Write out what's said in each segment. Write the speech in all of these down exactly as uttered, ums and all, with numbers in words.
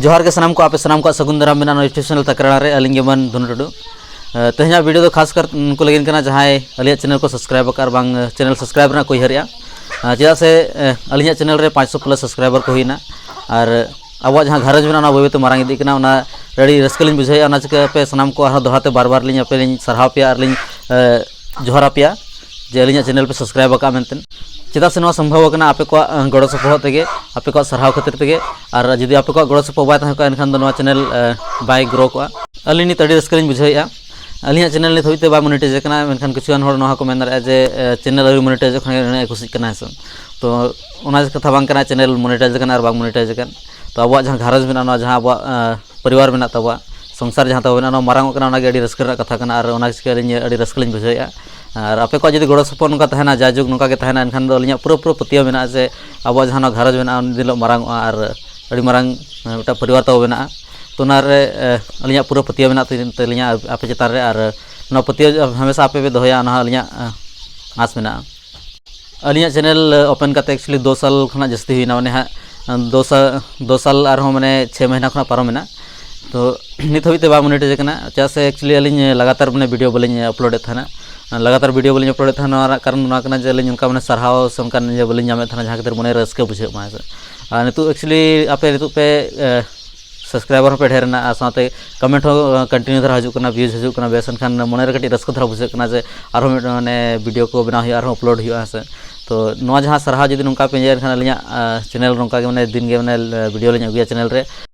ᱡᱚᱦᱟᱨ ᱜᱮ ᱥᱟᱱᱟᱢ ᱠᱚ, ᱟᱯᱮ ᱥᱟᱱᱟᱢ ᱠᱚᱣᱟᱜ ᱥᱟᱹᱜᱩᱱ ᱫᱟᱨᱟᱢ ᱢᱮᱱᱟᱜᱼᱟ ᱱᱚᱣᱟ YouTube ᱪᱮᱱᱮᱞ ᱛᱟᱠᱨᱟᱲᱟ ᱨᱮ᱾ ᱟᱹᱞᱤᱧ ᱜᱮ ᱢᱟᱹᱱ ᱫᱷᱚᱱᱩ ᱴᱩᱰᱩ᱾ ᱮ, ᱛᱮᱦᱮᱧᱟᱜ ᱵᱷᱤᱰᱤᱭᱳ ᱫᱚ ᱠᱷᱟᱥ ᱠᱟᱨ ᱩᱱᱠᱩ ᱞᱟᱹᱜᱤᱫ ᱠᱟᱱᱟ, ᱡᱟᱦᱟᱸᱭ ᱟᱹᱞᱤᱧᱟᱜ ᱪᱮᱱᱮᱞ ᱠᱚ ᱥᱟᱵᱥᱠᱨᱟᱭᱤᱵ ᱟᱠᱟᱫ ᱟᱨ ᱵᱟᱝ, ᱮ, ᱪᱮᱱᱮᱞ ᱥᱟᱵᱥᱠᱨᱟᱭᱤᱵ ᱨᱮᱱᱟᱜ ᱠᱚ ᱩᱭᱦᱟᱹᱨᱮᱜᱼᱟ᱾ ᱮ, ᱪᱮᱫᱟᱜ ᱥᱮ, ᱮ, ᱟᱹᱞᱤᱧᱟᱜ ᱪᱮᱱᱮᱞ ᱨᱮ ᱯᱟᱸᱪᱥᱚ ᱯᱞᱟᱥ ᱥᱟᱵᱥᱠᱨᱟᱭᱵᱟᱨ ᱠᱚ ᱦᱩᱭᱱᱟ ᱟᱨ ᱟᱵᱚᱣᱟᱜ ᱡᱟᱦᱟᱸ ᱜᱷᱟᱨᱚᱸᱡᱽ ᱢᱮᱱᱟᱜᱼᱟ, ᱚᱱᱟ ᱵᱟᱹᱭ ᱵᱟᱹᱭᱛᱮ ᱢᱟᱨᱟᱝ ᱤᱫᱤᱜ ᱠᱟᱱᱟ᱾ ᱚᱱᱟ ᱨᱮ ᱟᱹᱰᱤ ᱨᱟᱹᱥᱠᱟᱹ ᱞᱤᱧ ᱵᱩᱡᱷᱟᱹᱣᱮᱫᱼᱟ᱾ ᱚᱱᱟ ᱪᱤᱠᱟᱹ ᱟᱯᱮ ᱥᱟᱱᱟᱢ ᱠᱚ ᱟᱨᱦᱚᱸ ᱫᱚᱦᱲᱟ ᱛᱮ ᱵᱟᱨ ᱵᱟᱨ ᱞᱤᱧ ᱟᱯᱮ ᱞᱤᱧ ᱥᱟᱨᱦᱟᱣ ᱯᱮᱭᱟ ᱟᱨ ᱞᱤᱧ, ᱮ, ᱡᱚᱦᱟᱨ ᱟᱯᱮᱭᱟ ᱡᱮ ᱟᱹᱞᱤᱧᱟᱜ ᱪᱮᱱᱮᱞ ᱯᱮ ᱥᱟᱵᱥᱠᱨᱟᱭᱤᱵ ᱟᱠᱟᱫᱼᱟ ᱢᱮᱱᱛᱮ᱾ ᱪᱮᱫᱟᱜ ᱥᱮ ᱱᱚᱣᱟ ᱥᱚᱢᱵᱷᱚᱵ ᱟᱠᱟᱱᱟ ᱟᱯᱮ ᱠᱚᱣᱟᱜ, ᱮ, ᱜᱚᱲᱚ ᱥᱚᱯᱚᱦᱚᱫ ᱛᱮᱜᱮ, ᱟᱯᱮ ᱠᱚᱣᱟᱜ ᱥᱟᱨᱦᱟᱣ ᱠᱷᱟᱹᱛᱤᱨ ᱛᱮᱜᱮ᱾ ᱟᱨ ᱡᱩᱫᱤ ᱟᱯᱮ ᱠᱚᱣᱟᱜ ᱜᱚᱲᱚ ᱥᱚᱯᱚᱦᱚᱫ ᱵᱟᱭ ᱛᱟᱦᱮᱸ ᱠᱚᱜᱼᱟ, ᱮᱱᱠᱷᱟᱱ ᱫᱚ ᱱᱚᱣᱟ ᱪᱮᱱᱮᱞ, ᱮ, ᱵᱟᱭ ᱜᱨᱳ ᱠᱚᱜᱼᱟ᱾ ᱟᱹᱞᱤᱧ ᱱᱤᱛ ᱟᱹᱰᱤ ᱨᱟᱹᱥᱠᱟᱹ ᱞᱤᱧ ᱵᱩᱡᱷᱟᱹᱣᱮᱫᱼᱟ᱾ ᱟᱹᱞᱤᱧᱟᱜ ᱪᱮᱱᱮᱞ ᱱᱤᱛ ᱦᱟᱹᱵᱤᱡ ᱛᱮ ᱵᱟᱭ ᱢᱚᱱᱤᱴᱟᱭᱤᱡᱽ ᱟᱠᱟᱱᱟ, ᱢᱮᱱᱠᱷᱟᱱ ᱠᱤᱪᱷᱩ ᱜᱟᱱ ᱦᱚᱲ ᱱᱚᱣᱟ ᱠᱚ ᱢᱮᱱ ᱫᱟᱲᱮᱭᱟᱜᱼᱟ ᱡᱮ, ᱮ, ᱪᱮᱱᱮᱞ ᱟᱹᱣᱨᱤ ᱢᱚᱱᱤᱴᱟᱭᱤᱡᱚᱜ ᱠᱷᱟᱱ ᱜᱮ ᱱᱩᱱᱟᱹᱜ ᱮ ᱠᱩᱥᱤᱜ ᱠᱟᱱᱟ, ᱦᱮᱸ ᱥᱮ᱾ ᱛᱚ ᱚᱱᱟ ᱠᱟᱛᱷᱟ ᱵᱟᱝ ᱠᱟᱱᱟ ᱪᱮᱱᱮᱞ ᱢᱚᱱᱤᱴᱟᱭᱤᱡᱽ ᱟᱠᱟᱱ ᱟᱨ ᱵᱟᱝ ᱢᱚᱱᱤᱴᱟᱭᱤᱡᱽ ᱟᱠᱟᱱ᱾ ᱛᱚ ᱟᱵᱚᱣᱟᱜ ᱡᱟᱦᱟᱸ ᱜᱷᱟᱨᱚᱸᱡᱽ ᱢᱮᱱᱟᱜᱼᱟ, ᱱᱚᱣᱟ ᱡᱟᱦᱟᱸ ᱟᱵᱚᱣᱟᱜ, ᱮ, ᱯᱚᱨᱤᱵᱟᱨ ᱢᱮᱱᱟᱜ ᱛᱟᱵᱚᱣᱟ, ᱥᱚᱝᱥᱟᱨ ᱡᱟᱦᱟᱸ ᱛᱟᱵᱚ ᱢᱮᱱᱟᱜᱼᱟ, ᱱᱚᱣᱟ ᱢᱟᱨᱟᱝ ᱚᱜ ᱠᱟᱱᱟ, ᱚᱱᱟᱜᱮ ᱟᱹᱰᱤ ᱨᱟᱹᱥᱠᱟᱹ ᱨᱮᱱᱟᱜ ᱠᱟᱛᱷᱟ ᱠᱟᱱᱟ ᱟᱨ ᱚᱱᱟ ᱪᱤᱠᱟᱹ ᱟᱹᱞᱤᱧ ᱟᱹᱰᱤ ᱨᱟᱹᱥᱠᱟᱹ ᱞᱤᱧ ᱵᱩᱡᱷᱟᱹᱣᱮᱫᱼᱟ᱾ ᱟᱨ ᱟᱯᱮ ᱠᱚᱣᱟᱜ ᱡᱩᱫᱤ ᱜᱚᱲᱚ ᱥᱚᱯᱚᱦᱚᱫ ᱱᱚᱝᱠᱟ ᱛᱟᱦᱮᱱᱟ, ᱡᱟᱭᱡᱩᱜᱽ ᱱᱚᱝᱠᱟ ᱜᱮ ᱛᱟᱦᱮᱱᱟ, ᱮᱱᱠᱷᱟᱱ ᱫᱚ ᱟᱹᱞᱤᱧᱟᱜ ᱯᱩᱨᱟᱹ ᱯᱩᱨᱟᱹ ᱯᱟᱹᱛᱭᱟᱹᱣ ᱢᱮᱱᱟᱜᱼᱟ ᱡᱮ ᱟᱵᱚᱣᱟᱜ ᱡᱟᱦᱟᱸ ᱱᱚᱣᱟ ᱜᱷᱟᱨᱚᱸᱡᱽ ᱢᱮᱱᱟᱜᱼᱟ, ᱩᱱ ᱫᱤᱱ ᱦᱤᱞᱳᱜ ᱢᱟᱨᱟᱝ ᱚᱜᱼᱟ ᱟᱨ ᱟᱹᱰᱤ ᱢᱟᱨᱟᱝ, ᱮ, ᱢᱤᱫᱴᱟᱝ ᱯᱚᱨᱤᱵᱟᱨ ᱛᱟᱵᱚ ᱵᱮᱱᱟᱜᱼᱟ᱾ ᱛᱚ ᱚᱱᱟᱨᱮ, ᱮ, ᱟᱹᱞᱤᱧᱟᱜ ᱯᱩᱨᱟᱹ ᱯᱟᱹᱛᱭᱟᱹᱣ ᱢᱮᱱᱟᱜ ᱛᱟᱹᱞᱤᱧᱟ ᱟᱯᱮ ᱪᱮᱛᱟᱱ ᱨᱮ, ᱟᱨ ᱱᱚᱣᱟ ᱯᱟᱹᱛᱭᱟᱹᱣ ᱦᱟᱢᱮᱥᱟ ᱟᱯᱮ ᱯᱮ ᱫᱚᱦᱚᱭᱟ, ᱚᱱᱟ ᱦᱚᱸ ᱟᱹᱞᱤᱧᱟᱜ, ᱮ, ᱟᱸᱥ ᱢᱮᱱᱟᱜᱼᱟ᱾ ᱟᱹᱞᱤᱧᱟᱜ ᱪᱮᱱᱮᱞ ᱳᱯᱮᱱ ᱠᱟᱛᱮ actually ᱫᱩ ᱥᱟᱞ ᱠᱷᱚᱱᱟᱜ ᱡᱟᱹᱥᱛᱤ ᱦᱩᱭᱱᱟ, ᱢᱟᱱᱮ ᱦᱟᱸᱜ ᱫᱩ ᱥᱟᱞ, ᱫᱩ ᱥᱟᱞ ᱟᱨᱦᱚᱸ ᱢᱟᱱᱮ ᱪᱷᱚᱭ ᱢᱟᱹᱦᱱᱟᱹ ᱠᱷᱚᱱᱟᱜ ᱯᱟᱨᱚᱢ ᱮᱱᱟ᱾ ᱛᱚ ᱱᱤᱛ ᱦᱟᱹᱵᱤᱡ ᱛᱮ ᱵᱟᱝ ᱢᱚᱱᱤᱴᱟᱭᱤᱡᱽ ᱟᱠᱟᱱᱟ, ᱪᱮᱫᱟᱜ ᱥᱮ actually ᱟᱹᱞᱤᱧ ᱞᱟᱜᱟᱛᱟᱨ ᱢᱟᱱᱮ ᱵᱷᱤᱰᱤᱭᱳ ᱵᱟᱹᱞᱤᱧ ᱟᱯᱞᱳᱰᱮᱫ ᱛᱟᱦᱮᱱᱟ᱾ ᱞᱟᱜᱟᱛᱟᱨ ᱵᱷᱤᱰᱤᱭᱳ ᱵᱟᱹᱞᱤᱧ ᱟᱯᱞᱳᱰᱮᱫ ᱛᱟᱦᱮᱱᱟ, ᱱᱚᱣᱟ ᱨᱮᱱᱟᱜ ᱠᱟᱨᱚᱱ ᱱᱚᱣᱟ ᱠᱟᱱᱟ ᱡᱮ ᱟᱹᱞᱤᱧ ᱚᱱᱠᱟ ᱢᱟᱱᱮ ᱥᱟᱨᱦᱟᱣ ᱥᱮ ᱚᱱᱠᱟᱱ ᱤᱭᱟᱹ ᱵᱟᱹᱞᱤᱧ ᱧᱟᱢᱮᱫ ᱛᱟᱦᱮᱱᱟ ᱡᱟᱦᱟᱸ ᱠᱷᱟᱹᱛᱤᱨ ᱢᱚᱱᱮ ᱨᱟᱹᱥᱠᱟᱹ ᱵᱩᱡᱷᱟᱹᱜ ᱢᱟ, ᱦᱮᱸ ᱥᱮ᱾ ᱟᱨ ᱱᱤᱛᱚᱜ actually ᱟᱯᱮ ᱱᱤᱛᱚᱜ ᱯᱮ, ᱮ, ᱥᱟᱵᱥᱠᱨᱟᱭᱵᱟᱨ ᱦᱚᱸᱯᱮ ᱰᱷᱮᱨ ᱮᱱᱟ ᱟᱨ ᱥᱟᱶᱛᱮ ᱠᱚᱢᱮᱱᱴ ᱦᱚᱸ ᱠᱚᱱᱴᱤᱱᱤᱭᱩ ᱫᱷᱟᱨᱟ ᱦᱤᱡᱩᱜ ᱠᱟᱱᱟ, ᱵᱷᱤᱭᱩᱡᱽ ᱦᱤᱡᱩᱜ ᱠᱟᱱᱟ ᱵᱮᱥ, ᱮᱱᱠᱷᱟᱱ ᱢᱚᱱᱮᱨᱮ ᱠᱟᱹᱴᱤᱡ ᱨᱟᱹᱥᱠᱟᱹ ᱫᱷᱟᱨᱟ ᱵᱩᱡᱷᱟᱹᱜ ᱠᱟᱱᱟ ᱡᱮ ᱟᱨᱦᱚᱸ ᱢᱤᱫ ᱢᱟᱱᱮ ᱵᱷᱤᱰᱤᱭᱳ ᱠᱚ ᱵᱮᱱᱟᱣ ᱦᱩᱭᱩᱜᱼᱟ, ᱟᱨᱦᱚᱸ ᱟᱯᱞᱳᱰ ᱦᱩᱭᱩᱜᱼᱟ, ᱦᱮᱸ ᱥᱮ᱾ ᱛᱚ ᱱᱚᱣᱟ ᱡᱟᱦᱟᱸ ᱥᱟᱨᱦᱟᱣ ᱡᱩᱫᱤ ᱱᱚᱝᱠᱟ ᱯᱮ ᱤᱭᱟᱹᱭᱟ, ᱮᱱᱠᱷᱟᱱ ᱟᱹᱞᱤᱧᱟᱜ, ᱟ, ᱪᱮᱱᱮᱞ ᱱᱚᱝᱠᱟ ᱜᱮ ᱢᱟᱱᱮ ᱫᱤᱱ ᱜᱮ ᱢᱟᱱᱮ ᱵᱷᱤᱰᱤᱭᱳ ᱞᱤᱧ ᱟᱹᱜᱩᱭᱟ ᱪᱮᱱᱮᱞ ᱨᱮ᱾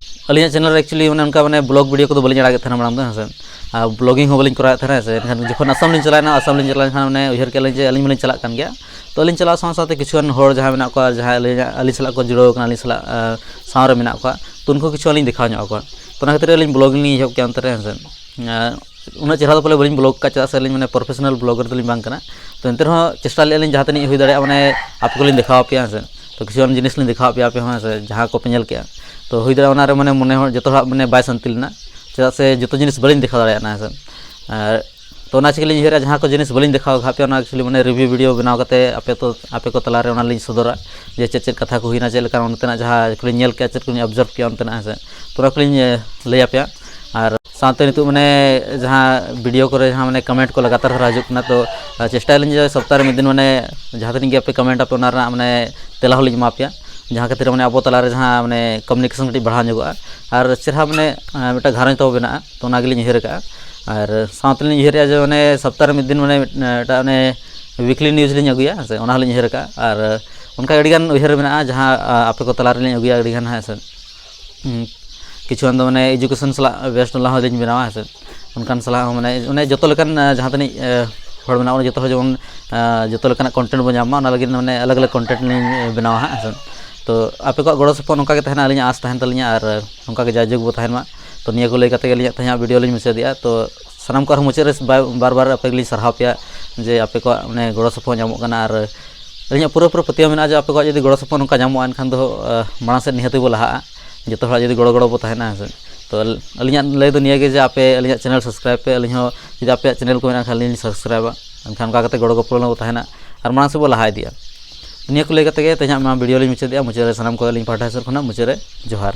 ᱟᱹᱞᱤᱧᱟᱜ ᱪᱮᱱᱮᱞ ᱨᱮ actually ᱢᱟᱱᱮ ᱚᱱᱠᱟ ᱢᱟᱱᱮ ᱵᱞᱚᱜ ᱵᱷᱤᱰᱤᱭᱳ ᱠᱚᱫᱚ ᱵᱟᱹᱞᱤᱧ ᱟᱲᱟᱜᱮᱫ ᱛᱟᱦᱮᱱᱟ ᱢᱟᱲᱟᱝ ᱫᱚ, ᱦᱮᱸ ᱥᱮ᱾ ᱟᱨ ᱵᱞᱚᱜᱤᱝ ᱦᱚᱸ ᱵᱟᱹᱞᱤᱧ ᱠᱚᱨᱟᱣᱮᱫ ᱛᱟᱦᱮᱱᱟ, ᱦᱮᱸ ᱥᱮ᱾ ᱮᱱᱠᱷᱟᱱ ᱡᱚᱠᱷᱚᱱ ᱟᱥᱟᱢ ᱞᱤᱧ ᱪᱟᱞᱟᱣᱮᱱᱟ, ᱟᱥᱟᱢ ᱞᱤᱧ ᱪᱟᱞᱟᱣ ᱞᱮᱱᱠᱷᱟᱱ ᱢᱟᱱᱮ ᱩᱭᱦᱟᱹᱨ ᱠᱮᱫ ᱞᱤᱧ ᱡᱮ ᱟᱹᱞᱤᱧ ᱢᱟᱞᱤᱧ ᱪᱟᱞᱟᱜ ᱠᱟᱱ ᱜᱮᱭᱟ, ᱛᱚ ᱟᱹᱞᱤᱧ ᱪᱟᱞᱟᱣ ᱥᱟᱶ ᱥᱟᱶᱛᱮ ᱠᱤᱪᱷᱩ ᱜᱟᱱ ᱦᱚᱲ ᱡᱟᱦᱟᱸᱭ ᱢᱮᱱᱟᱜ ᱠᱚᱣᱟ, ᱡᱟᱦᱟᱸᱭ ᱟᱹᱞᱤᱧᱟᱜ, ᱟᱹᱞᱤᱧ ᱥᱟᱞᱟᱜ ᱠᱚ ᱡᱩᱲᱟᱹᱣ ᱠᱟᱱᱟ, ᱟᱹᱞᱤᱧ ᱥᱟᱞᱟᱜ, ᱟ, ᱥᱟᱶ ᱨᱮ ᱢᱮᱱᱟᱜ ᱠᱚᱣᱟ, ᱛᱚ ᱩᱱᱠᱩ ᱠᱤᱪᱷᱩ ᱟᱹᱞᱤᱧ ᱫᱮᱠᱷᱟᱣ ᱧᱚᱜ ᱟᱠᱚᱣᱟ᱾ ᱛᱚ ᱚᱱᱟ ᱠᱷᱟᱹᱛᱤᱨ ᱟᱹᱞᱤᱧ ᱵᱞᱚᱜ ᱞᱤᱧ ᱮᱦᱚᱵ ᱠᱮᱫᱼᱟ ᱚᱱᱛᱮ ᱨᱮ, ᱦᱮᱸ ᱥᱮ᱾ ᱟ, ᱩᱱᱟᱹᱜ ᱪᱮᱦᱨᱟ ᱫᱚ ᱯᱟᱞᱮ ᱵᱟᱹᱞᱤᱧ ᱵᱞᱚᱜ ᱠᱟᱜᱼᱟ, ᱪᱮᱫᱟᱜ ᱥᱮ ᱟᱹᱞᱤᱧ ᱢᱟᱱᱮ ᱯᱨᱚᱯᱷᱮᱥᱚᱱᱟᱞ ᱵᱞᱚᱜᱟᱨ ᱫᱚᱞᱤᱧ ᱵᱟᱝ ᱠᱟᱱᱟ᱾ ᱛᱚ ᱮᱱᱛᱮ ᱨᱮᱦᱚᱸ ᱪᱮᱥᱴᱟ ᱞᱮᱫᱼᱟ ᱞᱤᱧ ᱡᱟᱦᱟᱸ ᱛᱤᱱᱟᱹᱜ ᱦᱩᱭ ᱫᱟᱲᱮᱭᱟᱜᱼᱟ, ᱢᱟᱱᱮ ᱟᱯᱮ ᱠᱚᱞᱤᱧ ᱫᱮᱠᱷᱟᱣ ᱟᱯᱮᱭᱟ, ᱦᱮᱸ ᱥᱮ᱾ ᱛᱚ ᱠᱤᱪᱷᱩ ᱜᱟᱱ ᱡᱤᱱᱤᱥ ᱞᱤᱧ ᱫᱮᱠᱷᱟᱣ ᱟᱯᱮᱭᱟ ᱟᱯᱮ ᱦᱚᱸ, ᱦᱮᱸ ᱥᱮ, ᱡᱟᱦᱟᱸ ᱠᱚᱯᱮ ᱧᱮᱞ ᱠᱮᱜᱼᱟ᱾ ᱛᱚ ᱦᱩᱭ ᱫᱟᱲᱮᱭᱟᱜᱼᱟ ᱚᱱᱟ ᱨᱮ ᱢᱟᱱᱮ ᱢᱚᱱᱮ ᱦᱚᱲ ᱡᱚᱛᱚ ᱦᱚᱲᱟᱜ ᱢᱟᱱᱮ ᱵᱟᱭ ᱥᱟᱱᱛᱤ ᱞᱮᱱᱟ, ᱪᱮᱫᱟᱜ ᱥᱮ ᱡᱚᱛᱚ ᱡᱤᱱᱤᱥ ᱵᱟᱹᱞᱤᱧ ᱫᱮᱠᱷᱟᱣ ᱫᱟᱲᱮᱭᱟᱜᱼᱟ, ᱦᱮᱸ ᱥᱮ᱾ ᱟᱨ ᱛᱚ ᱚᱱᱟ ᱪᱤᱠᱟᱹ ᱞᱤᱧ ᱩᱭᱦᱟᱹᱨᱟ, ᱡᱟᱦᱟᱸ ᱠᱚ ᱡᱤᱱᱤᱥ ᱵᱟᱹᱞᱤᱧ ᱫᱮᱠᱷᱟᱣ ᱟᱠᱟᱫ ᱯᱮᱭᱟ, ᱚᱱᱟ actually ᱢᱟᱱᱮ review video ᱵᱮᱱᱟᱣ ᱠᱟᱛᱮ ᱟᱯᱮ ᱛᱚ, ᱟᱯᱮ ᱠᱚ ᱛᱟᱞᱟᱨᱮ ᱚᱱᱟ ᱞᱤᱧ ᱥᱚᱫᱚᱨᱟ, ᱡᱮ ᱪᱮᱫ ᱪᱮᱫ ᱠᱟᱛᱷᱟ ᱠᱚ ᱦᱩᱭᱱᱟ, ᱪᱮᱫ ᱞᱮᱠᱟ ᱚᱱᱛᱮᱱᱟᱜ ᱡᱟᱦᱟᱸ ᱠᱚᱞᱤᱧ ᱧᱮᱞ ᱠᱮᱜᱼᱟ, ᱪᱮᱫ ᱠᱚᱞᱤᱧ observe ᱠᱮᱜᱼᱟ ᱚᱱᱛᱮᱱᱟᱜ, ᱦᱮᱸ ᱥᱮ᱾ ᱛᱚ ᱚᱱᱟ ᱠᱚᱞᱤᱧ, ᱮ, ᱞᱟᱹᱭ ᱟᱯᱮᱭᱟ᱾ ᱟᱨ ᱥᱟᱶᱛᱮ ᱱᱤᱛᱚᱜ ᱢᱟᱱᱮ ᱡᱟᱦᱟᱸ video ᱠᱚᱨᱮ ᱡᱟᱦᱟᱸ ᱢᱟᱱᱮ comment ᱠᱚ ᱞᱟᱜᱟᱛᱟᱨ ᱫᱷᱟᱨᱟ ᱦᱤᱡᱩᱜ ᱠᱟᱱᱟ, ᱛᱚ, ᱟ, ᱪᱮᱥᱴᱟᱭᱟᱞᱤᱧ ᱡᱮ ᱥᱚᱯᱛᱟᱦᱚ ᱨᱮ ᱢᱤᱫ ᱫᱤᱱ ᱢᱟᱱᱮ ᱡᱟᱦᱟᱸ ᱛᱤᱱᱟᱹᱜ ᱜᱮ ᱟᱯᱮ comment ᱟᱯᱮ, ᱚᱱᱟ ᱨᱮᱱᱟᱜ ᱢᱟᱱᱮ ᱛᱮᱞᱟ ᱦᱚᱸᱞᱤᱧ ᱮᱢᱟ ᱯᱮᱭᱟ, ᱡᱟᱦᱟᱸ ᱠᱷᱟᱹᱛᱤᱨ ᱢᱟᱱᱮ ᱟᱵᱚ ᱛᱟᱞᱟᱨᱮ ᱡᱟᱦᱟᱸ ᱢᱟᱱᱮ communication ᱠᱟᱹᱴᱤᱡ ᱵᱟᱲᱦᱟᱣ ᱧᱚᱜᱚᱜᱼᱟ ᱟᱨ ᱪᱮᱦᱨᱟ ᱢᱟᱱᱮ, ᱟ, ᱢᱤᱫᱴᱟᱝ ᱜᱷᱟᱨᱚᱸᱡᱽ ᱛᱟᱵᱚ ᱵᱮᱱᱟᱜᱼᱟ᱾ ᱛᱚ ᱚᱱᱟ ᱜᱮᱞᱤᱧ ᱩᱭᱦᱟᱹᱨ ᱟᱠᱟᱫᱼᱟ᱾ ᱟᱨ ᱥᱟᱶᱛᱮᱞᱤᱧ ᱩᱭᱦᱟᱹᱨᱮᱫᱼᱟ ᱡᱮ ᱢᱟᱱᱮ ᱥᱚᱯᱛᱟᱦᱚ ᱨᱮ ᱢᱤᱫ ᱫᱤᱱ ᱢᱟᱱᱮ ᱢᱤᱫ, ᱮᱴᱟᱜ ᱢᱟᱱᱮ weekly news ᱞᱤᱧ ᱟᱹᱜᱩᱭᱟ, ᱦᱮᱸ ᱥᱮ, ᱚᱱᱟ ᱦᱚᱸᱞᱤᱧ ᱩᱭᱦᱟᱹᱨ ᱟᱠᱟᱫᱼᱟ᱾ ᱟᱨ ᱚᱱᱠᱟ ᱟᱹᱰᱤᱜᱟᱱ ᱩᱭᱦᱟᱹᱨ ᱢᱮᱱᱟᱜᱼᱟ, ᱡᱟᱦᱟᱸ, ᱟ, ᱟᱯᱮ ᱠᱚ ᱛᱟᱞᱟ ᱨᱮᱞᱤᱧ ᱟᱹᱜᱩᱭᱟ ᱟᱹᱰᱤᱜᱟᱱ, ᱦᱮᱸ ᱥᱮ᱾ ᱦᱩᱸ, ᱠᱤᱪᱷᱩ ᱜᱟᱱ ᱫᱚ ᱢᱟᱱᱮ education ᱥᱟᱞᱟᱜ based ᱚᱱᱟ ᱦᱚᱸᱞᱤᱧ ᱵᱮᱱᱟᱣᱟ, ᱦᱮᱸ ᱥᱮ᱾ ᱚᱱᱠᱟᱱ ᱥᱟᱞᱟᱜ ᱦᱚᱸ ᱢᱟᱱᱮ ᱚᱱᱮ ᱡᱚᱛᱚ ᱞᱮᱠᱟᱱ, ᱟ, ᱡᱟᱦᱟᱸ ᱛᱤᱱᱟᱹᱜ, ᱟ, ᱦᱚᱲ ᱢᱮᱱᱟᱜ ᱵᱚᱱᱟ, ᱡᱚᱛᱚ ᱦᱚᱲ ᱡᱮᱢᱚᱱ, ᱟ, ᱡᱚᱛᱚ ᱞᱮᱠᱟᱱᱟᱜ content ᱵᱚᱱ ᱧᱟᱢ ᱢᱟ, ᱚᱱᱟ ᱞᱟᱹᱜᱤᱫ ᱢᱟᱱᱮ ᱟᱞᱟᱜᱽ ᱟᱞᱟᱜᱽ content ᱞᱤᱧ ᱵᱮᱱᱟᱣᱟ ᱦᱟᱸᱜ, ᱦᱮᱸ ᱥᱮ᱾ ᱛᱚ ᱟᱯᱮ ᱠᱚᱣᱟᱜ ᱜᱚᱲᱚ ᱥᱚᱯᱚᱦᱚᱫ ᱱᱚᱝᱠᱟ ᱜᱮ ᱛᱟᱦᱮᱱᱟ, ᱟᱹᱞᱤᱧᱟᱜ ᱟᱸᱥ ᱛᱟᱦᱮᱱ ᱛᱟᱹᱞᱤᱧᱟ, ᱟᱨ ᱱᱚᱝᱠᱟ ᱜᱮ ᱡᱟᱭᱡᱩᱜᱽ ᱵᱚ ᱛᱟᱦᱮᱱ ᱢᱟ᱾ ᱛᱚ ᱱᱤᱭᱟᱹ ᱠᱚ ᱞᱟᱹᱭ ᱠᱟᱛᱮ ᱜᱮ ᱟᱹᱞᱤᱧᱟᱜ ᱛᱮᱦᱮᱧᱟᱜ video ᱞᱤᱧ ᱢᱩᱪᱟᱹᱫᱮᱜᱼᱟ᱾ ᱛᱚ ᱥᱟᱱᱟᱢ ᱠᱚ ᱟᱨᱦᱚᱸ ᱢᱩᱪᱟᱹᱫ ᱨᱮ ᱵᱟ-, ᱵᱟᱨ ᱵᱟᱨ ᱟᱯᱮ ᱜᱮᱞᱤᱧ ᱥᱟᱨᱦᱟᱣ ᱯᱮᱭᱟ ᱡᱮ ᱟᱯᱮ ᱠᱚᱣᱟᱜ ᱢᱟᱱᱮ ᱜᱚᱲᱚ ᱥᱚᱯᱚᱦᱚᱫ ᱧᱟᱢᱚᱜ ᱠᱟᱱᱟ, ᱟᱨ ᱟᱹᱞᱤᱧᱟᱜ ᱯᱩᱨᱟᱹ ᱯᱩᱨᱟᱹ ᱯᱟᱹᱛᱭᱟᱹᱣ ᱢᱮᱱᱟᱜᱼᱟ ᱡᱮ ᱟᱯᱮ ᱠᱚᱣᱟᱜ ᱡᱩᱫᱤ ᱜᱚᱲᱚ ᱥᱚᱯᱚᱦᱚᱫ ᱱᱚᱝᱠᱟ ᱧᱟᱢᱚᱜᱼᱟ, ᱮᱱᱠᱷᱟᱱ ᱫᱚ, ᱟᱦ, ᱢᱟᱲᱟᱝ ᱥᱮᱫ ᱱᱤᱦᱟᱹᱛ ᱜᱮᱵᱚ ᱞᱟᱦᱟᱜᱼᱟ᱾ ᱡᱚᱛᱚ ᱦᱚᱲᱟᱜ ᱡᱩᱫᱤ ᱜᱚᱲᱚ ᱜᱚᱲᱚ ᱵᱚ ᱛᱟᱦᱮᱱᱟ, ᱦᱮᱸ ᱥᱮ᱾ ᱛᱚ ᱟᱹᱞᱤᱧᱟᱜ ᱞᱟᱹᱭ ᱫᱚ ᱱᱤᱭᱟᱹ ᱜᱮ ᱡᱮ ᱟᱯᱮ ᱟᱹᱞᱤᱧᱟᱜ channel subscribe ᱯᱮ, ᱟᱹᱞᱤᱧ ᱦᱚᱸ ᱡᱩᱫᱤ ᱟᱯᱮᱭᱟᱜ channel ᱠᱚ ᱢᱮᱱᱟᱜ ᱠᱷᱟᱱ ᱟᱹᱞᱤᱧ ᱞᱤᱧ subscribeᱟ᱾ ᱮᱱᱠᱷᱟᱱ ᱚᱱᱠᱟ ᱠᱟᱛᱮ ᱜᱚᱲᱚ ᱜᱚᱯᱚᱲᱚ ᱵᱚ ᱛᱟᱦᱮᱱᱟ ᱟᱨ ᱢᱟᱲᱟᱝ ᱥᱮᱫ ᱵᱚ ᱞᱟᱦᱟ ᱤᱫᱤᱜᱼᱟ᱾ ᱱᱤᱭᱟᱹ ᱠᱚ ᱞᱟᱹᱭ ᱠᱟᱛᱮ ᱜᱮ ᱛᱮᱦᱮᱧᱟᱜ ᱱᱚᱣᱟ video ᱞᱤᱧ ᱢᱩᱪᱟᱹᱫᱮᱜᱼᱟ᱾ ᱢᱩᱪᱟᱹᱫ ᱨᱮ ᱥᱟᱱᱟᱢ ᱠᱚ ᱟᱹᱞᱤᱧ ᱯᱟᱦᱴᱟ ᱥᱮᱫ ᱠᱷᱚᱱᱟᱜ ᱢᱩᱪᱟᱹᱫ ᱨᱮ ᱡᱚᱦᱟᱨ᱾